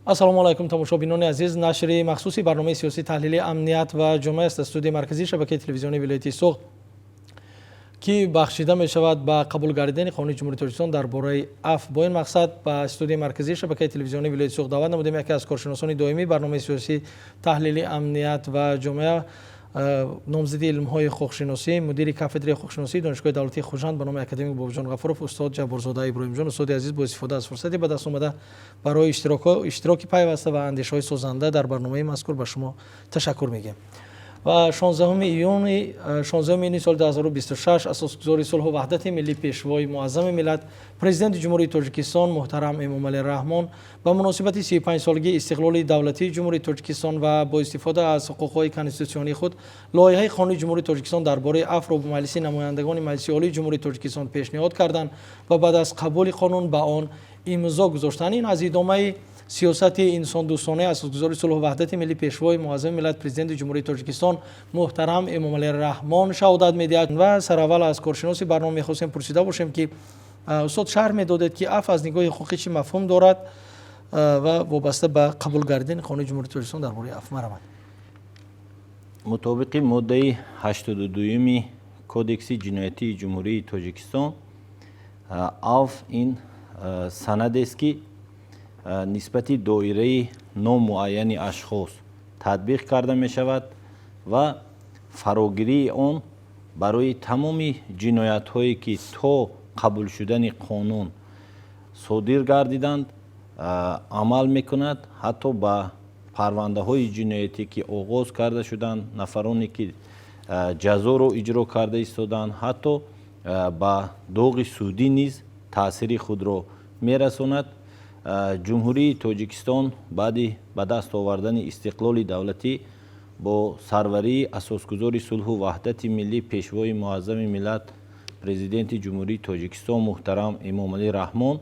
Ассалому алайкум, тамошобинони азиз. Нашри махсуси барномаи сиёсии таҳлили «Амният ва ҷомеа» аст аз студияи марказии шабакаи телевизионии вилояти Суғд, ки бахшида мешавад ба қабул гардидани Қонуни Ҷумҳурии Тоҷикистон дар бораи афв. Бо ин мақсад ба студияи марказии шабакаи телевизионии вилояти Суғд даъват намудем яке аз коршиносони доимии барномаи сиёсии таҳлили «Амният ва ҷомеа», номзади илмҳои ҳуқуқшиносӣ, мудири кафедраи ҳуқуқшиносии Донишгоҳи давлатии Хуҷанд ба номи академик Бобоҷон Ғафуров, устод Ҷабборзода Иброҳимҷон. Устоди азиз, бо истифода аз фурсати ба даст омада барои иштироки пайваста ва андешаҳои созанда дар барномаи мазкур ба шумо ташаккур мегӯем. Ва 16 июни соли 2026 асосгузори сулҳу ваҳдати миллӣ, Пешвои муаззами миллат, Президенти Ҷумҳурии Тоҷикистон муҳтарам Эмомалӣ Раҳмон ба муносибати 35-солагии истиқлоли давлатии Ҷумҳурии Тоҷикистон ва бо истифода аз ҳуқуқҳои конститутсионии худ лоиҳаи Қонуни Ҷумҳурии Тоҷикистон дар бораи афвро ба Маҷлиси намояндагони Маҷлиси Олии Ҷумҳурии Тоҷикистон пешниҳод карданд ва баъд аз қабули қонун ба он имзо гузоштанд. Ин аз идомаи сиёсати инсондӯстонаи асосгузори сулҳу ваҳдати миллӣ, Пешвои муаззами миллат, Президенти Ҷумҳурии Тоҷикистон муҳтарам Эмомалӣ Раҳмон шаҳодат медиҳад. Ва сараввал аз коршиноси барнома мехостем пурсида бошем, ки, устод, шарҳ медодед, ки афв аз нигоҳи ҳуқуқӣ чӣ мафҳум дорад ва вобаста ба қабул гардидани Қонуни Ҷумҳурии Тоҷикистон дар бораи афв. Марҳамат. Мутобиқи моддаи 82-юми Кодекси ҷиноятии Ҷумҳурии Тоҷикистон, афв ин санадест, ки нисбати доираи номуайяни ашхос татбиқ карда мешавад ва фарогирии он барои тамоми ҷиноятҳое, ки то қабул шудани қонун содир гардиданд, амал мекунад, ҳатто ба парвандаҳои ҷиноятӣ, ки оғоз карда шуданд, нафароне, ки ҷазоро иҷро карда истоданд, ҳатто ба доғи судӣ низ таъсири худро мерасонад. Ҷумҳурии Тоҷикистон баъди ба даст овардани истиқлоли давлатӣ бо сарварии асосгузори сулҳу ваҳдати миллӣ, Пешвои муаззами миллат, Президенти Ҷумҳурии Тоҷикистон муҳтарам Эмомалӣ Раҳмон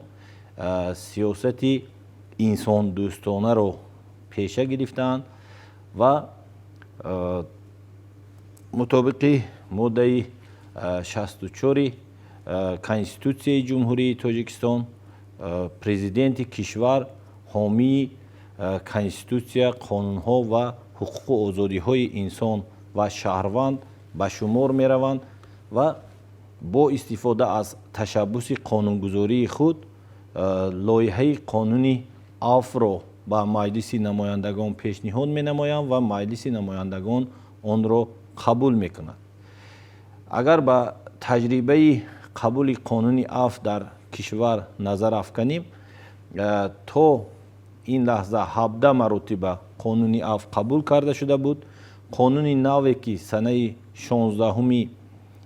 сиёсати инсондӯстонаро пеша гирифтаанд ва мутобиқи моддаи 64-и Конститутсияи Ҷумҳурии Тоҷикистон президенти кишвар ҳомии конститутсия, қонунҳо ва ҳуқуқу озодиҳои инсон ва шаҳрванд ба шумор мераванд ва бо истифода аз ташаббуси қонунгузории худ лоиҳаи қонуни афвро ба Маҷлиси намояндагон пешниҳод менамоянд ва Маҷлиси намояндагон онро қабул мекунад. Агар ба таҷрибаи қабули қонуни афв дар кишвар назар афканем, то ин лаҳза 17 маротиба қонуни афв қабул карда шуда буд. Қонуни наве, ки санаи 16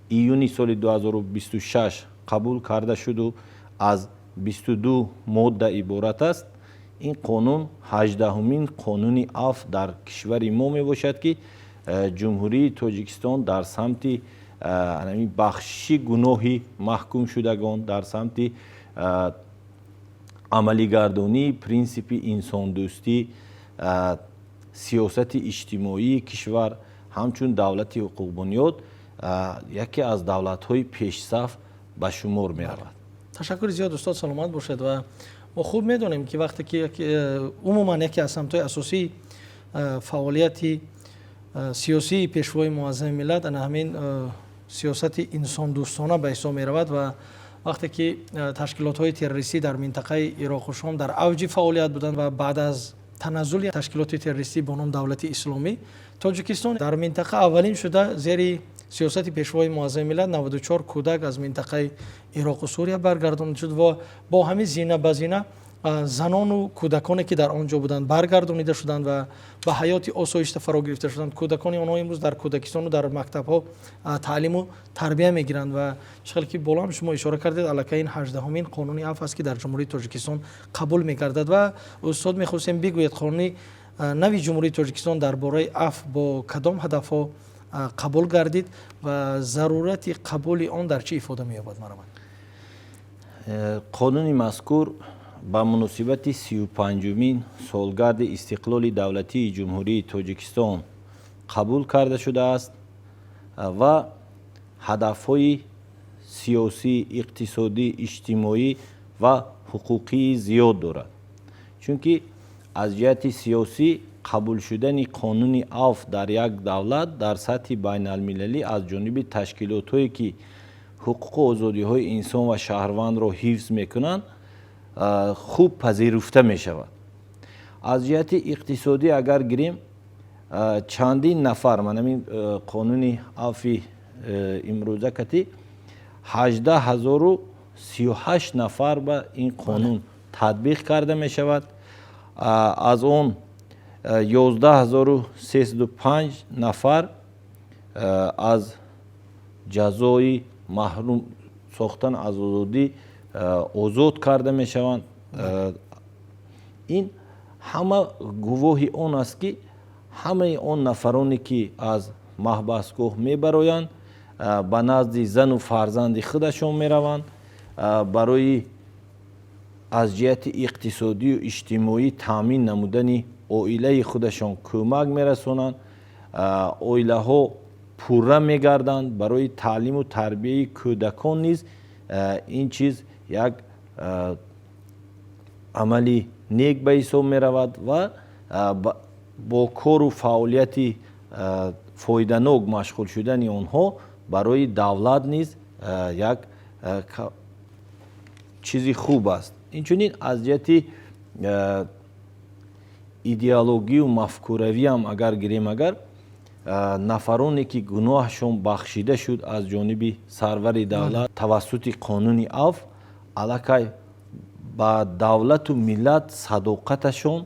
июни соли 2026 қабул карда шуду аз 22 модда иборат аст, ин қонун 18-умин қонуни афв дар кишвари мо мебошад, ки Ҷумҳурии Тоҷикистон дар самти бахшиши гуноҳи маҳкумшудагон, дар самти амалигардонии принсипи инсондӯстӣ, сиёсати иҷтимоии кишвар, ҳамчун давлати ҳуқуқбунёд яке аз давлатҳои пешсаф ба шумор меравад. Ташаккури зиёд, устод, саломат бошед. Ва мо хуб медонем, ки вақте ки умуман яке аз самтҳои асосии фаъолияти сиёсии Пешвои муаззами миллат ана ҳамин сиёсати инсондӯстона ба ҳисоб меравад. Ва вақте ки ташкилотҳои террористӣ дар минтақаи Ироқу Шом дар авҷи фаъолият буданд ва баъд аз таназзули ташкилоти террористӣ бо ном Давлати Исломӣ, Тоҷикистон дар минтақа аввалин шуда зери сиёсати Пешвои муаззами миллат 94 кӯдак аз минтақаи Ироқу Сурия баргардонида шуд ва бо ҳамин зина ба зина занону кӯдаконе, ки дар он ҷо буданд, баргардонида шуданд ва ба ҳаёти осоишта фаро гирифта шуданд. Кӯдакони онҳо имрӯз дар кӯдакистону дар мактабҳо таълиму тарбия мегиранд. Ва чӣ хел ки боло ҳам шумо ишора кардед, аллакай ин 18-умин қонуни афв аст, ки дар Ҷумҳурии Тоҷикистон қабул мегардад. Ва, устод, мехостем бигӯед, қонуни нави Ҷумҳурии Тоҷикистон дар бораи афв бо кадом ҳадафҳо қабул гардид ва зарурати қабули он дар чӣ ифода меёбад? Марҳамат. Қонуни мазкур ба муносибати 35-умин солгарди истиқлоли давлатии Ҷумҳурии Тоҷикистон қабул карда шудааст ва ҳадафҳои сиёсӣ, иқтисодӣ, иҷтимоӣ ва ҳуқуқии зиёд дорад, чунки Аз ҷиҳати сиёсӣ қабул шудани қонуни афв дар як давлат дар сатҳи байналмилалӣ аз ҷониби ташкилотҳое, ки ҳуқуқу озодиҳои инсон ва шаҳрвандро ҳифз мекунанд, хуб пазируфта мешавад. Аз ҷиҳати иқтисодӣ агар гирем, чандин нафар, манамин қонуни афви имрӯза кати 18 038 нафар ба ин қонун татбиқ карда мешавад. Аз он 11 305 нафар аз ҷазои маҳрум сохтан аз озодӣ озод карда мешаванд. Ин ҳама гувоҳи он аст, ки ҳамаи он нафароне, ки аз маҳбасгоҳ мебароянд, ба назди зану фарзанди худашон мераванд, барои аз ҷиҳати иқтисодию иҷтимоӣ таъмин намудани оилаи худашон кӯмак мерасонанд, оилаҳо пурра мегарданд. Барои таълиму тарбияи кӯдакон низ ин чиз як амали нек ба ҳисоб меравад ва бо кору фаъолияти фоиданок машғул шудани онҳо барои давлат низ як чизи хуб аст. Инчунин аз ҷиҳати идеологию мафкуравиам агар гирем, агар нафароне, ки гуноҳашон бахшида шуд аз ҷониби сарвари давлат тавассути қонуни афв, аллакай ба давлату миллат садоқаташон,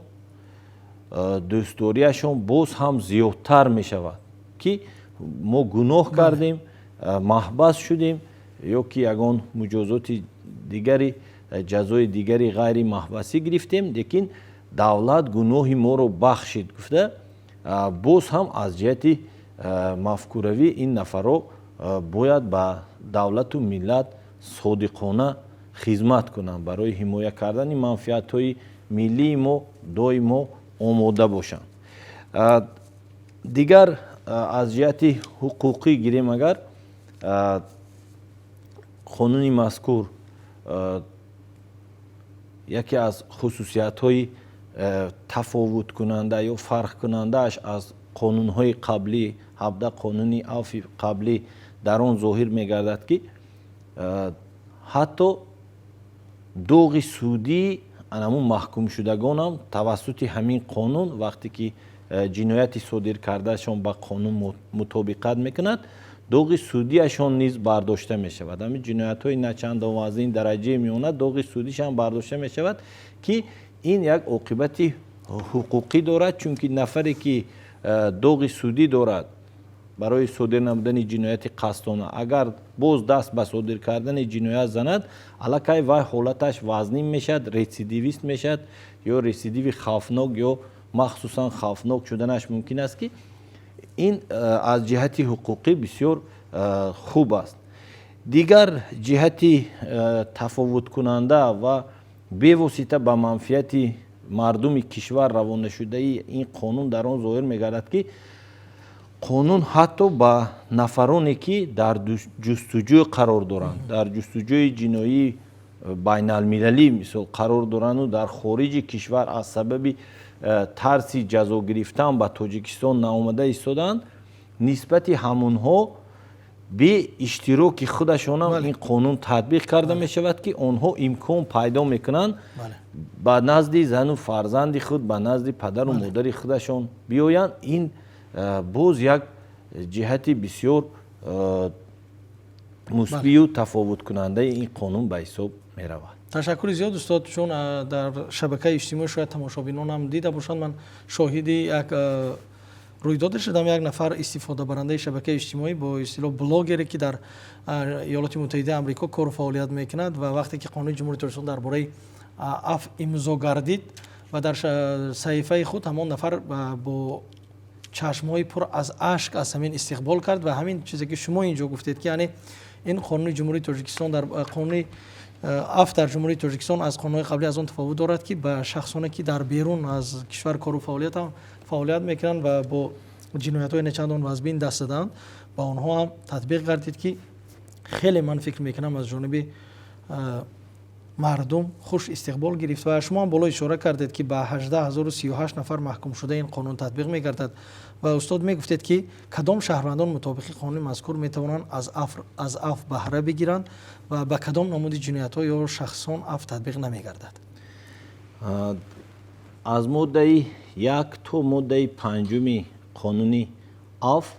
дӯстдориашон боз ҳам зиёдтар мешавад, ки мо гуноҳ кардем, маҳбас шудем ё ки ягон муҷозоти дигари, ҷазои дигари ғайри маҳбасӣ гирифтем, лекин давлат гуноҳи моро бахшид гуфта, боз ҳам аз ҷиҳати мафкуравӣ ин нафарро бояд ба давлату миллат содиқона хизмат кунанд, барои ҳимоя кардани манфиатҳои миллии мо доимо омода бошанд. Дигар аз ҷиҳати ҳуқуқӣ гирем агар, қонуни мазкур яке аз хусусиятҳои тафовуткунанда ё фарқкунандааш аз қонунҳои қаблӣ, 17 қонуни афви қаблӣ, дар он зоҳир мегардад, ки ҳатто доғи судии анамун маҳкумшудагонам тавассути ҳамин қонун, вақте ки ҷинояти содир кардаашон ба қонун мутобиқат мекунад, доғи судиашон низ бардошта мешавад. Ҳамин ҷиноятҳои начандон вазнин, дараҷаи миёна, доғи судишам бардошта мешавад, ки ин як оқибати ҳуқуқӣ дорад, чунки нафаре, ки доғи судӣ дорад барои содир намудани ҷинояти қасдона, агар боз даст ба содир кардани ҷиноят занад, аллакай вай ҳолаташ вазнин мешавад, рецидивист мешавад ё рецидиви хавфнок ё махсусан хавфнок шуданаш мумкин аст, ки ин аз ҷиҳати ҳуқуқӣ бисёр хуб аст. Дигар ҷиҳати тафовуткунанда ва бевосита ба манфиати мардуми кишвар равонашудаи ин қонун дар он зоҳир мегардад, ки қонун ҳатто ба нафароне, ки дар ҷустуҷӯ қарор доранд, дар ҷустуҷӯи ҷиноии байналмилалӣ мисол қарор доранду дар хориҷи кишвар аз сабаби тарси ҷазо гирифтан ба Тоҷикистон наомада истодаанд, нисбати ҳамонҳо бе иштироки худашонам ин қонун татбиқ карда мешавад, ки онҳо имкон пайдо мекунанд ба назди зану фарзанди худ, ба назди падару модари худашон биёянд. Ин боз як ҷиҳати бисёр мусбию тафовуткунандаи ин қонун ба ҳисоб меравад. Ташаккури зиёд, устод. Чун дар шабакаи иҷтимоӣ шояд тамошобинонам дида бошанд, ман шоҳиди як рӯйдоде шудам. Як нафар истифодабарандаи шабакаи иҷтимоӣ, бо истилоҳ блогере, ки дар Иёлоти Муттаҳидаи Амрико кору фаъолият мекунад, ва вақте ки қонуни Ҷумҳурии Тоҷикистон дар бораи афв имзо гардид ва дар саҳифаи худ ҳамон нафар бо чашмҳои пур аз ашк аз ҳамин истиқбол кард. Ва ҳамин чизе, ки шумо инҷо гуфтед, ки яъне ин қонуни Ҷумҳурии Тоҷикистон дар қонуни афв дар Ҷумҳурии Тоҷикистон аз қонунҳои қаблӣ аз он тафовут дорад, ки ба шахсоне, ки дар берун аз кишвар кору фаъолият мекунанд ва бо ҷиноятҳои начандон вазбин даст задаанд, ба онҳо ҳам татбиқ гардид, ки хеле ман фикр мекунам аз ҷониби Мардум хуш истиқбол гирифт ва шумо ҳам боло ишора кардед, ки ба 18 038 нафар маҳкумшуда ин қонун татбиқ мегардад. Ва, устод, мегуфтед, ки кадом шаҳрвандон мутобиқи қонуни мазкур метавонанд аз афв баҳра бигиранд ва ба кадом намуди ҷиноятҳо ё шахсон афв татбиқ намегардад? Аз моддаи 1 то моддаи 5-уми қонуни афв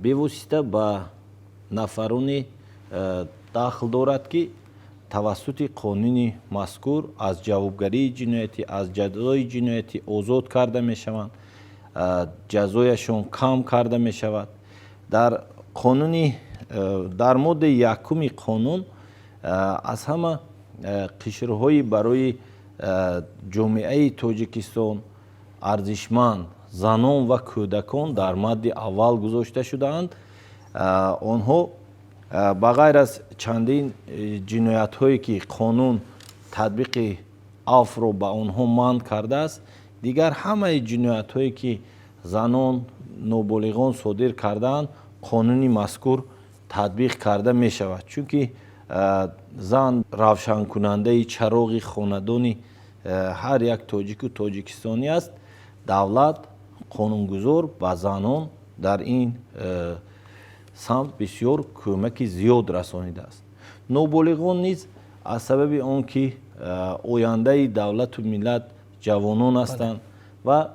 бевосита ба нафароне дахл дорад, ки тавассути қонуни мазкур аз ҷавобгарии ҷиноятӣ, аз ҷазои ҷиноятӣ озод карда мешаванд, ҷазояшон кам карда мешавад. Дар қонуни, дар моддаи 1-уми қонун аз ҳама қишрҳои барои ҷомеаи Тоҷикистон арзишманд, занон ва кӯдакон, дар мадди аввал гузошта шудаанд. Онҳо ба ғайр аз чандин ҷиноятҳое, ки қонун татбиқи афвро ба онҳо манъ кардааст, дигар ҳамаи ҷиноятҳое, ки занон, ноболиғон содир кардаанд, қонуни мазкур татбиқ карда мешавад, чунки зан равшанкунандаи чароғи хонадони ҳар як тоҷику тоҷикистонӣ аст. Давлат, қонунгузор ба занон дар ин самт бисёр кӯмаки зиёд расонидааст. Ноболиғон низ аз сабаби он ки ояндаи давлату миллат ҷавонон ҳастанд ва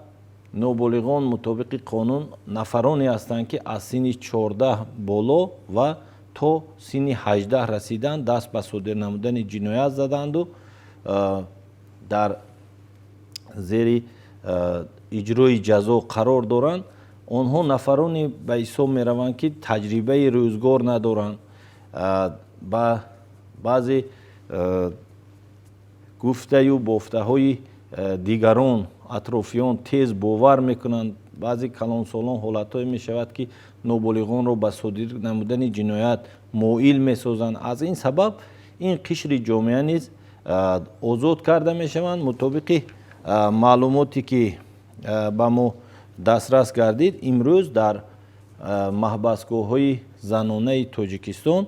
ноболиғон мутобиқи қонун нафароне ҳастанд, ки аз синни 14 боло ва то синни 18 расидан даст ба содир намудани ҷиноят заданду дар зери иҷрои ҷазо қарор доранд. Онҳо нафароне ба ҳисоб мераванд, ки таҷрибаи рӯзгор надоранд, ба баъзе гуфтаю бофтаҳои дигарон, атрофиён тез бовар мекунанд. Баъзе калонсолон, ҳолатҳое мешавад, ки ноболиғонро ба содир намудани ҷиноят моил месозанд. Аз ин сабаб ин қишри ҷомеа низ озод карда мешаванд. Мутобиқи маълумоте, ки ба мо дастрас гардид, имрӯз дар маҳбасгоҳҳои занонаи Тоҷикистон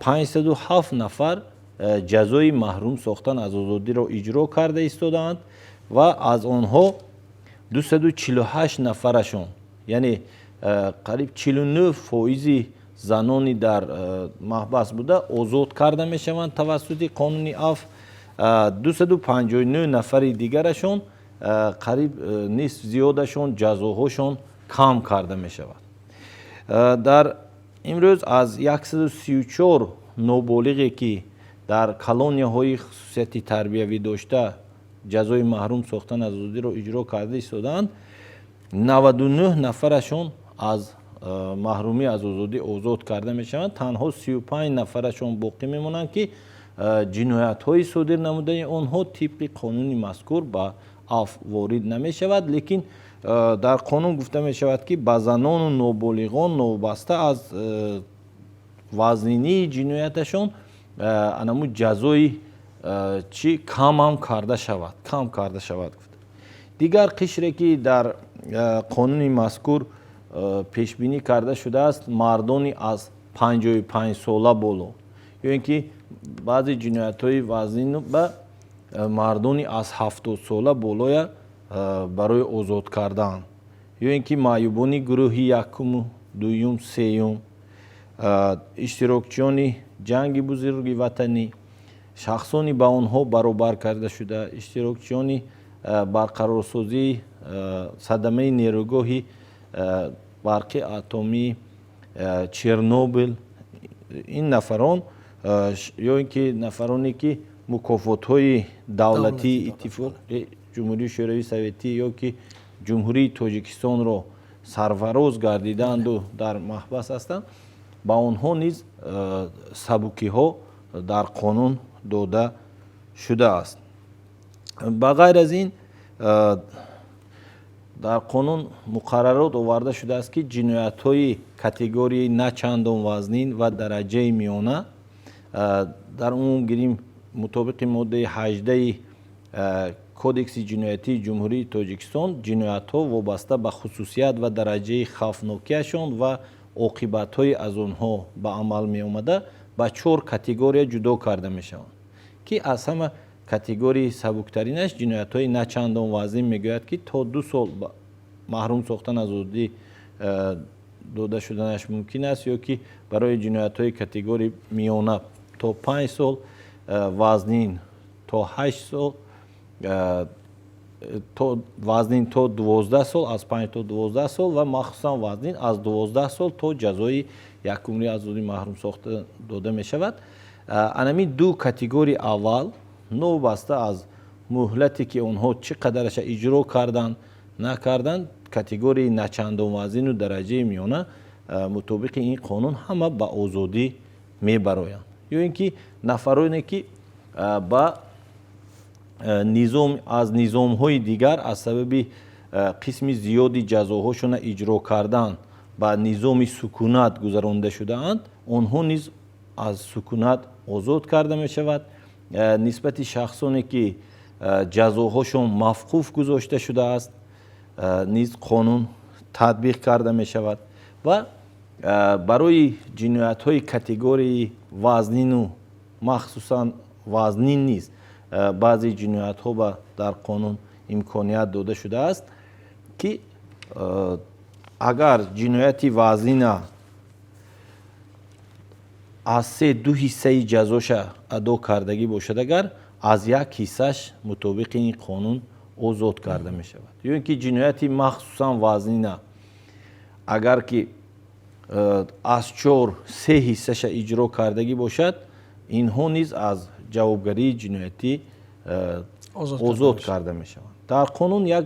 507 нафар ҷазои маҳрум сохтан аз озодиро иҷро карда истодаанд ва аз онҳо 248 нафарашон, яъне қариб 49 фоизи занони дар маҳбас буда, озод карда мешаванд тавассути қонуни афв. 259 нафари дигарашон, қариб нисф зиёдашон, ҷазоҳошон кам карда мешавад. Дар имрӯз аз 134 ноболиғе, ки дар колонияҳои хусусияти тарбиявӣ дошта ҷазои маҳрум сохтан аз озодиро иҷро карда истодаанд, 99 нафарашон аз маҳрумӣ аз озодӣ озод карда мешаванд. Танҳо 35 нафарашон боқӣ мемонанд, ки ҷиноятҳои содир намудани онҳо тибқи қонуни мазкур ба афв ворид намешавад. Лекин дар қонун гуфта мешавад, ки ба занону ноболиғон новобаста аз вазнинии ҷинояташон анаму ҷазои чӣ камам карда шавад, кам карда шавад. Дигар қишре, ки дар қонуни мазкур пешбинӣ карда шудааст, мардони аз 55 сола боло ё ин ки баъзе ҷиноятҳои вазнин ба мардони аз 70 сола болоя барои озод кардан ё ин ки маъюбони гурӯҳи якуму дуюм, сеюм, иштирокчиёни Ҷанги Бузурги Ватанӣ, шахсони ба онҳо баробар карда шуда, иштирокчиёни барқарорсозии садамаи нерӯгоҳи барқи атомии Чернобил, ин нафарон ё ин ки нафароне, ки мукофотҳои давлатии Иттифоқи Ҷумҳурии Шӯравии Советӣ ё ки Ҷумҳурии Тоҷикистонро сарфароз гардидаанду дар маҳбас ҳастанд, ба онҳо низ сабукиҳо дар қонун дода шудааст. Ба ғайр аз ин, дар қонун муқаррарот оварда шудааст, ки ҷиноятҳои категорияи на чандон вазнин ва дараҷаи миёна, дар умум гирим, мутобиқи моддаи 18-и Кодекси ҷиноятии Ҷумҳурии Тоҷикистон, ҷиноятҳо вобаста ба хусусият ва дараҷаи хавфнокиашон ва оқибатҳои аз онҳо ба амал меомада ба чор категория ҷудо карда мешаванд. Ки аз ҳама категорияи сабуктаринаш ҷиноятҳои начандон вазнин мегӯяд, ки то 2 сол маҳрум сохтан аз озодӣ дода шуданаш мумкин аст, ё ки барои ҷиноятҳои категорияи миёна то 5 сол, вазнин то 8 сол, то вазнин то 12 сол, аз 5 то 12 сол ва махсусан вазнин аз 12 сол то ҷазои якумрӣ аз озодӣ маҳрум сохта дода мешавад. Анами ду категорияи аввал, новобаста аз муҳлате ки онҳо чӣ қадараша иҷро карданд, накарданд, категорияи начандон вазнину дараҷаи миёна мутобиқи ин қонун ҳама ба озодӣ мебароянд. Ё ин ки нафароне ки ба низом аз низомҳои дигар аз сабаби қисми зиёди ҷазоҳошона иҷро кардан ба низоми сукунат гузаронда шудаанд, онҳо низ аз сукунат озод карда мешавад. Нисбати шахсоне ки ҷазоҳошон мавқуф гузошта шудааст, низ қонун татбиқ карда мешавад. Ва барои ҷиноятҳои категорияи вазнину махсусан вазнин низ баъзе ҷиноятҳо ба дар қонун имконият дода шудааст, ки агар ҷинояти вазнина аз 3-2 ҳиссаи ҷазоша адо кардагӣ бошад, агар аз як ҳиссаш мутобиқи ин қонун озод карда мешавад. Ё ин ки ҷинояти махсусан вазнина агар ки аз 4-3 ҳиссаша иҷро кардагӣ бошад, инҳо низ аз ҷавобгарии ҷиноятӣ озод карда мешаванд. Дар қонун як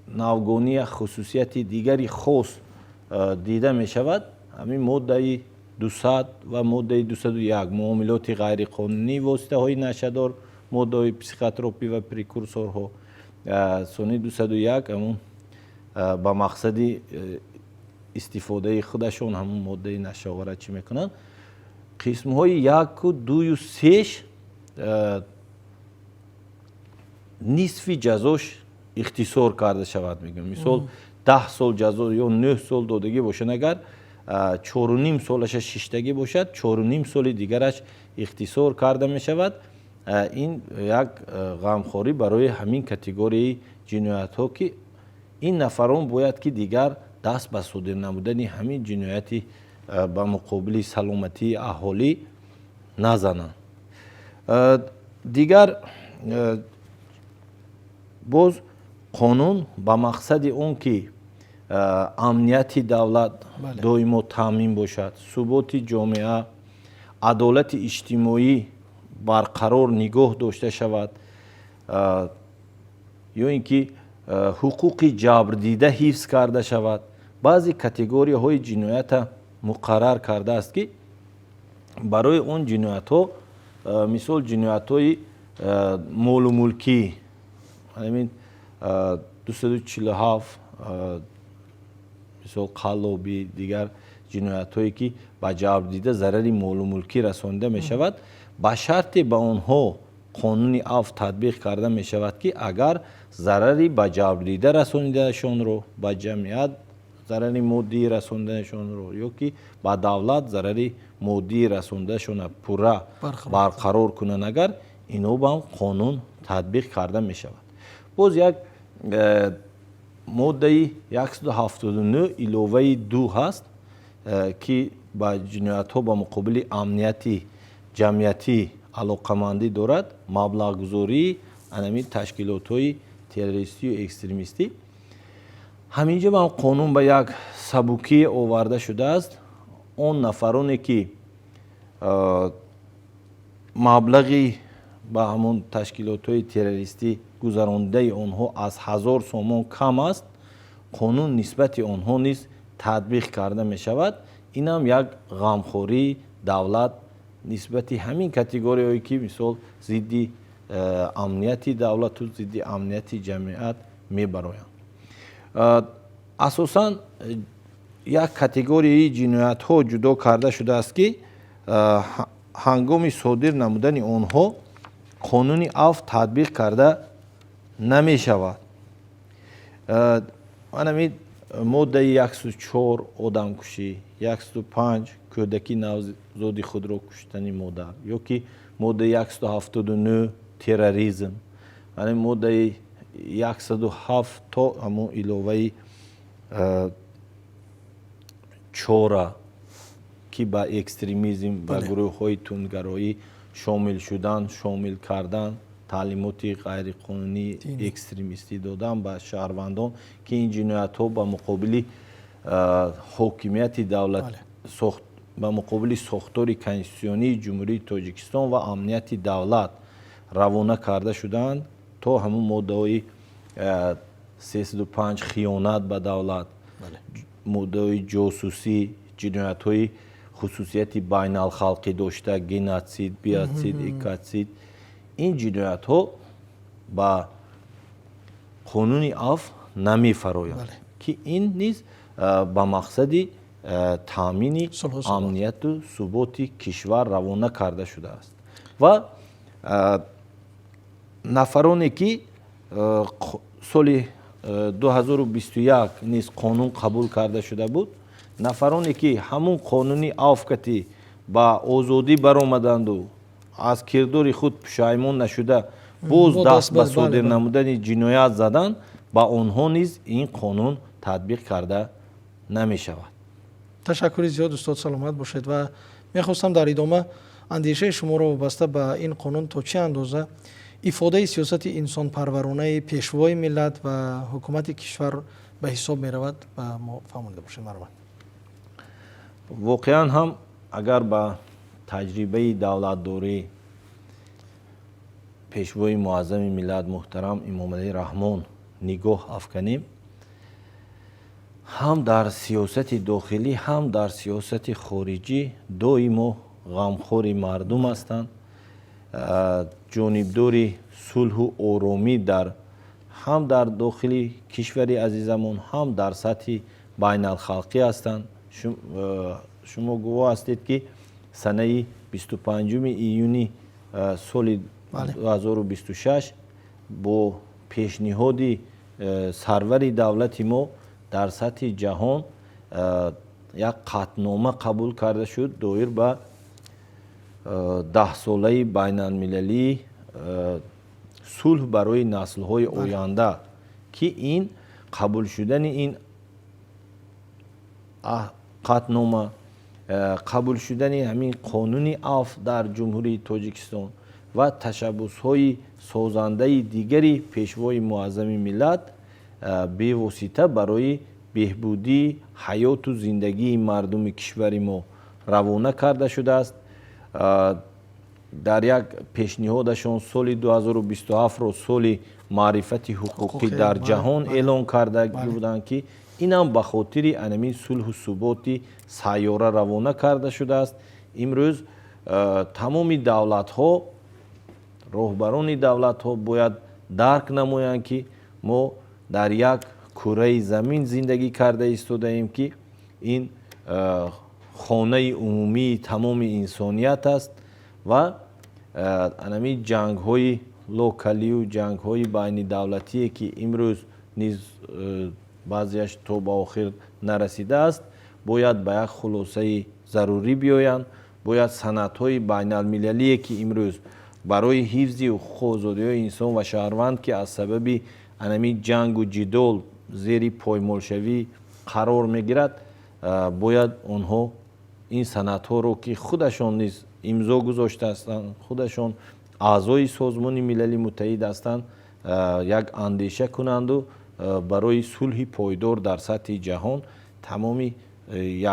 навгонӣ, як хусусияти дигари хос дида мешавад. Ҳамин моддаи 200 ва моддаи 201, муомилоти ғайриқонунӣ воситаҳои нашадор, моддаҳои психотропӣ ва прекурсорҳо. Сони 201 ҳамун ба мақсади истифодаи худашон ҳамун моддаи нашаовара чӣ мекунанд. Қисмҳои 1-у 2-ю 3-ш нисфи ҷазош ихтисор карда шавад, мегӯям. Мисол, 10 сол ҷазо ё 9 сол додагӣ бошад, агар 4,5 солаша шиштагӣ бошад, 4,5 соли дигараш ихтисор карда мешавад. Ин як ғамхорӣ барои ҳамин категорияи ҷиноятҳо, ки ин нафарон бояд ки дигар даст ба содир намудани ҳамин ҷинояти ба муқобили саломатии аҳолӣ назананд. Дигар боз қонун ба мақсади он ки амнияти давлат доимо таъмин бошад, суботи ҷомеа, адолати иҷтимоӣ барқарор нигоҳ дошта шавад, ё ин ки ҳуқуқи ҷабрдида ҳифз карда шавад, баъзе категорияҳои ҷиноята муқаррар кардааст, ки барои он ҷиноятҳо, мисол, ҷиноятҳои молу мулкӣ, ҳамин 247, мисол, қаллобӣ, дигар ҷиноятҳое ки ба ҷабрдида зарари молу мулкӣ расонида мешавад, ба шарте ба онҳо қонуни афв татбиқ карда мешавад, ки агар зарари ба ҷабрдида расонидаашонро, ба ҷамъият зарари моддӣ расонидаашонро ё ки ба давлат зарари моддӣ расонидаашонро пурра барқарор кунанд, агар ино ба қонун татбиқ карда мешавад. Боз як моддаи 179 иловаи 2 ҳаст, ки ба ҷиноятҳо ба муқобили амнияти ҷамъиятӣ алоқамандӣ дорад, маблағгузории анамин ташкилотҳои террористию экстремистӣ. Ҳаминҷо ҳам қонун ба як сабукӣ оварда шудааст. Он нафароне ки маблағи ба ҳамон ташкилотҳои террористӣ гузарондаи онҳо аз 1000 сомон кам аст, қонун нисбати онҳо низ татбиқ карда мешавад. Инам як ғамхории давлат нисбати ҳамин категорияҳое ки, мисол, зидди амнияти давлату зидди амнияти ҷамъият мебароянд. Асосан як категорияи ҷиноятҳо ҷудо карда шудааст, ки ҳангоми содир намудани онҳо қонуни афв татбиқ карда намешавад. Анами Моддаи 104, одамкушӣ, 105, кӯдаки навзоди худро куштани модар, ё ки моддаи 179, терроризм, яъне моддаи 107 то ҳамон иловаи чора, ки ба экстремизм, ба гурӯҳҳои тундгароӣ шомил шудан, шомил кардан, таълимоти ғайриқонунии экстремистӣ додан ба шаҳрвандон, ки ин ҷиноятҳо ба муқобили ҳокимияти давлат, ба муқобили сохтори конститутсионии Ҷумҳурии Тоҷикистон ва амнияти давлат равона карда шудаанд, то ҳамун моддаҳои 305, хиёнат ба давлат, моддаҳои ҷосусӣ, ҷиноятҳои хусусияти байналхалқӣ дошта, геноцид, биоцид, экоцид. Ин ҷиноятҳо ба қонуни афв намефароянд, ки ин низ ба мақсади таъмини амнияту суботи кишвар равона карда шудааст. Ва нафароне ки соли 2021 низ қонун қабул карда шуда буд, нафароне ки ҳамун қонуни афв кати ба озодӣ баромаданду аз кирдори худ пушаймон нашуда, боз даст ба содир намудани ҷиноят задан, ба онҳо низ ин қонун татбиқ карда намешавад. Ташаккури зиёд, устод, саломат бошед. Ва мехостам дар идома андешаи шуморо вобаста ба ин қонун то чӣ андоза ифодаи сиёсати инсонпарваронаи пешвои миллат ва ҳукумати кишвар ба ҳисоб меравад, ба мо фаҳмонида бошед, марҳамат. Воқеан ҳам, агар ба таҷрибаи давлатдорӣ пешвои муаззами миллат муҳтарам Эмомалӣ Раҳмон нигоҳ афканем, ҳам дар сиёсати дохилӣ, ҳам дар сиёсати хориҷӣ доимо ғамхори мардум ҳастанд, ҷонибдори сулҳу оромӣ дар ҳам дар дохили кишвари азизамон, ҳам дар сатҳи байналхалқӣ ҳастанд. Шумо гувоҳ ҳастед, ки санаи 25 июни соли 2026 бо пешниҳоди сарвари давлати мо дар сатҳи ҷаҳон як қатънома қабул карда шуд доир ба 10-солаи байналмилалии сулҳ барои наслҳои оянда, ки ин қабул шудани ин қатънома, қабул шудани ҳамин қонуни афв дар Ҷумҳурии Тоҷикистон ва ташаббусҳои созандаи дигари пешвои муаззами миллат бевосита барои беҳбудии ҳаёту зиндагии мардуми кишвари мо равона карда шудааст. Дар як пешниҳодашон соли 2027-ро соли маърифати ҳуқуқӣ дар ҷаҳон эълон карда буданд, ки инам ба хотири анамин сулҳу суботи сайёра равона карда шудааст. Имрӯз тамоми давлатҳо, роҳбарони давлатҳо бояд дарк намоянд, ки мо дар як кураи замин зиндагӣ карда истодаем, ки ин хонаи умумии тамоми инсоният аст ва анамин ҷангҳои локалию ҷангҳои байнидавлатие, ки имрӯз низ баъзеаш то ба охир нарасидааст, бояд ба як хулосаи зарурӣ биёянд. Бояд санадҳои байналмилалие, ки имрӯз барои ҳифзи ҳуқуқу озодиҳои инсон ва шаҳрванд, ки аз сабаби анамин ҷангу ҷидол зери поймолшавӣ қарор мегирад, бояд онҳо ин санадҳоро, ки худашон низ имзо гузоштаастанд, худашон аъзои Созмони Милали Муттаҳид ҳастанд, як андеша кунанду барои сулҳи пойдор дар сатҳи ҷаҳон тамоми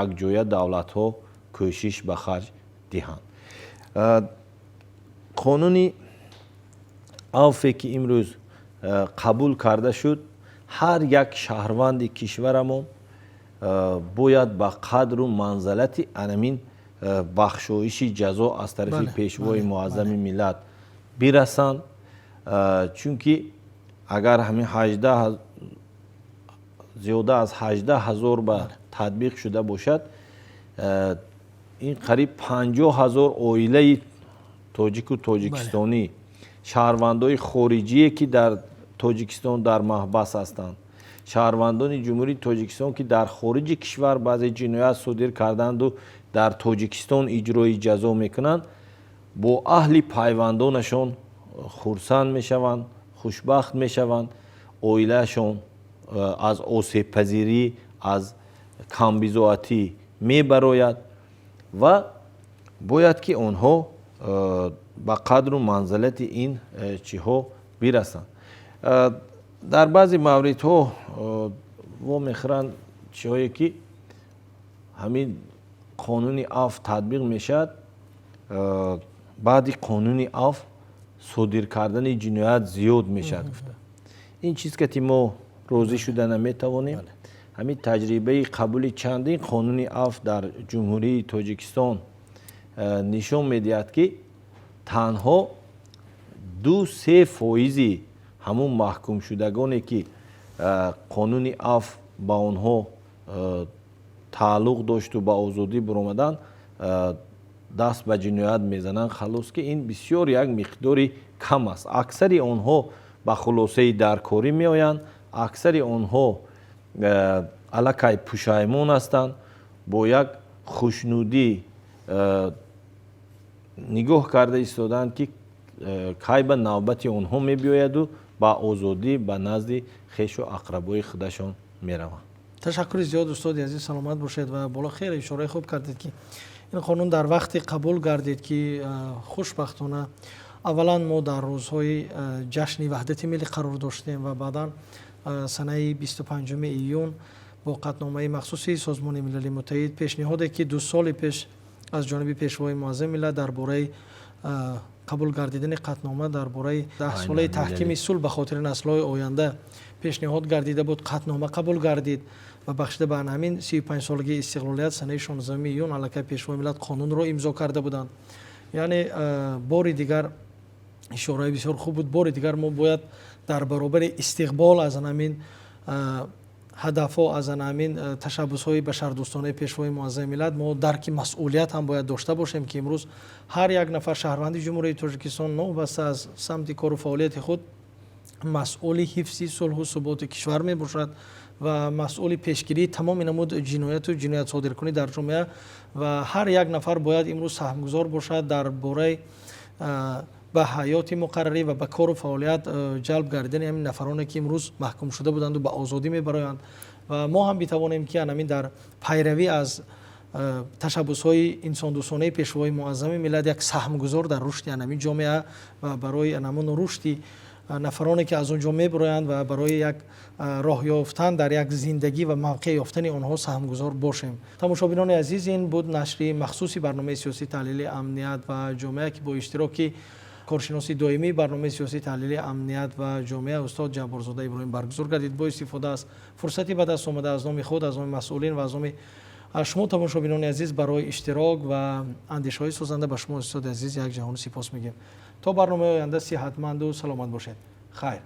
якҷоя давлатҳо кӯшиш ба харҷ диҳанд. Қонуни авфе, ки имрӯз қабул карда шуд, ҳар як шаҳрванди кишварамон бояд ба қадру манзалати анамин бахшоиши ҷазо аз тарафи пешвои муаззами миллат бирасанд, чунки агар ҳамин зиёда аз 18 000 ба татбиқ шуда бошад, ин қариб 50 000 оилаи тоҷику тоҷикистонӣ, шаҳрвандои хориҷие, ки дар Тоҷикистон дар маҳбас ҳастанд. Шаҳрвандони Ҷумҳурии Тоҷикистон, ки дар хориҷи кишвар баъзе ҷиноят содир карданду дар Тоҷикистон иҷрои ҷазо мекунанд, бо аҳли пайвандонашон хурсанд мешаванд, хушбахт мешаванд, оилаашон аз осебпазирӣ, аз камбизоатӣ мебарояд ва бояд ки онҳо ба қадру манзалати ин чиҳо бирасанд. Дар баъзе мавридҳо вомехӯранд чиҳое ки ҳамин қонуни афв татбиқ мешавад, баъди қонуни афв содир кардани ҷиноят зиёд мешавад гуфта. Ин чиз кати мо розӣ шуда наметавонем. Ҳамин таҷрибаи қабули чандин қонуни афв дар Ҷумҳурии Тоҷикистон нишон медиҳад, ки танҳо 2-3 фоизи ҳамун маҳкумшудагоне, ки қонуни афв ба онҳо тааллуқ дошту ба озодӣ баромаданд, даст ба ҷиноят мезананд. Халос, ки ин бисёр як миқдори кам аст. Аксари онҳо ба хулосаи даркорӣ меоянд, аксари онҳо аллакай пушаймон ҳастанд, бо як хушнудӣ нигоҳ карда истодаанд, ки кай ба навбати онҳо мебиёяду ба озодӣ, ба назди хешу ақрабои худашон мераванд. Ташаккури зиёд, устоди азиз, саломат бошед. Ва боло хеле ишораи хуб кардед, ки ин қонун дар вақте қабул гардид, ки хушбахтона аввалан мо дар рӯзҳои ҷашни ваҳдати миллӣ қарор доштем ва баъдан санаи 25 июн бо қатъномаи махсуси Созмони Милали Муттаҳид пешниҳоде, ки 2 соли пеш аз ҷониби Пешвои муаззами миллат дар бораи қабул гардидани қатънома дар бораи 10-солаи таҳкими сулҳ ба хотири наслҳои оянда пешниҳод гардида буд, қатънома қабул гардид ва бахшида ба ҳамин 35-солагии истиқлолият санаи 16 июн аллакай Пешвои миллат қонунро имзо карда буданд. Яъне бори дигар ишораи бисёр хуб буд. Бори дигар мо бояд дар баробари истиқбол аз ҳамин ҳадафҳо, аз ҳамин ташаббусҳои башардӯстонаи Пешвои муаззами миллат, мо дарки масъулият ҳам бояд дошта бошем, ки имрӯз ҳар як нафар шаҳрванди Ҷумҳурии Тоҷикистон новобаста аз самти кору фаъолияти худ масъули ҳифзи сулҳу суботи кишвар мебошад ва масъули пешгирии тамоми намуд ҷинояту ҷиноятсодиркунӣ дар ҷомеа. Ва ҳар як нафар бояд имрӯз саҳмгузор бошад дар бораи ба ҳаёти муқаррарӣ ва ба кору фаъолият ҷалб гардидани ҳамин нафароне, ки имрӯз маҳкум шуда буданду ба озодӣ мебароянд. Ва мо ҳам битавонем, ки ҳамин дар пайравӣ аз ташаббусҳои инсондӯстонаи Пешвои муаззами миллат як саҳмгузор дар рушди ҳамин ҷомеа ва барои ҳамун рушди нафароне, ки аз он ҷо мебароянд, ва барои як роҳ ёфтан дар як зиндагӣ ва мавқеъ ёфтани онҳо саҳмгузор бошем. Тамошобинони азиз, ин буд нашри махсуси барномаи сиёсии таҳлили амният ва ҷомеа, ки бо иштироки коршиноси доимии барномаи сиёсии таҳлили амният ва ҷомеа устод Ҷабборзода Иброҳим баргузор гардид. Бо истифода аз фурсати ба даст омада, аз номи худ, аз номи масъулин ва аз номи шумо, тамошобинони азиз, барои иштирок ва андешаҳои созанда ба шумо, устоди азиз, як ҷаҳон сипос мегӯем. То барномаи оянда сиҳатманду саломат бошед. Хайр.